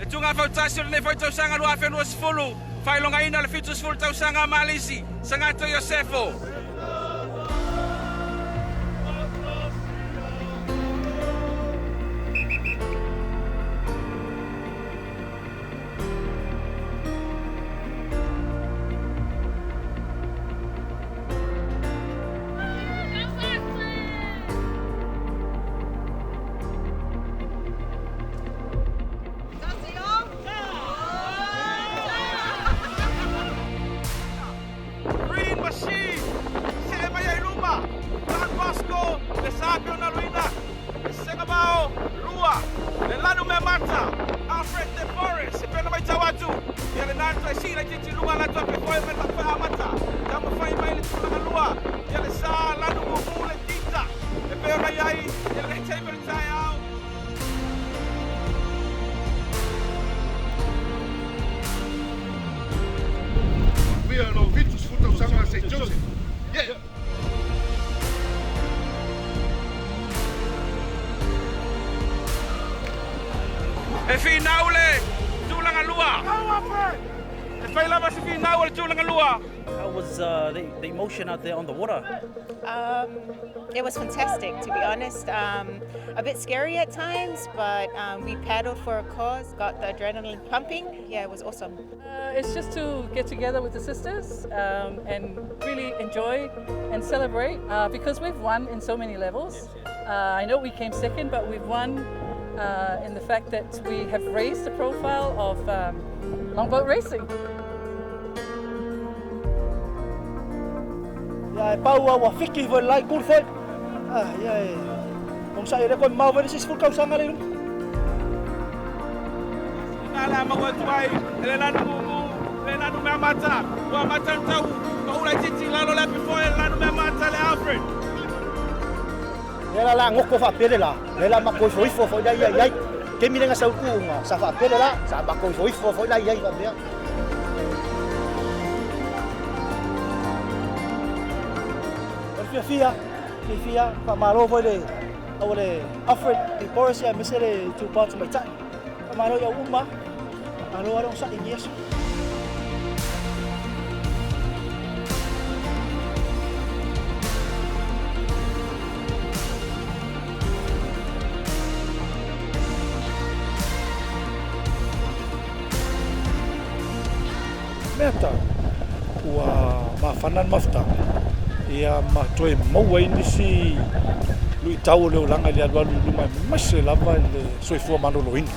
Le tuga fautasi o lenei foi tausaga 2020, faailogaina le 70 tausaga a Malisi, Sagato Iosefo. Green Machine, see mai ai luma, Don Bosco, le sa pe ona luina, le Sengabao, lua, le Lanu Mea Mata, Alfred De Forest, e pena mai tau atu, ia le nana tai si lai titi lunga la tua pe foe mai ta amata, ta mawhai mai le tulaga lua, ia le sa Lanu Mumu le tita, e pe ona iai, ia le taimi o le taeao. Manuia lou 70 tausaga St. Joseph. Yeah! E finau le tulaga lua. E fai lava se finau o le tulaga lua. How was the emotion out there on the water? It was fantastic, to be honest. A bit scary at times, but we paddled for a cause, got the adrenaline pumping. Yeah, it was awesome. It's just to get together with the sisters and really enjoy and celebrate because we've won in so many levels. I know we came second, but we've won in the fact that we have raised the profile of longboat racing. Ia e pau ua fiki foi lai kul foi. Ah, ia e. Ong sa ere ko mau vere sis ful kausaga le luma. Na la maua atu ai, e le Lanu Mumu, le Lanu Mea Mata, ua mata tau, pa ula titi lalo le api foe le Lanu Mea Mata le Alfred. Ia la la ngoko fa pele la. Le la ma koi foi fo foi la ia ia. Ke mi lenga sau ku nga sa fa pele la, sa ma koi foi fo foi la ia ia mea. O le fiafia, fiafia, fa malo foi le au le Alfred i Boris ia mese le tu pa tu mai tai. Fa malo ia uma. Malo alo sa i Yesu. Mea tau, ua mafana le mafutaga, ia ma toe maua ai nisi luitau o le olaga i le alualu i luma aemaise lava i le soifua maloloina.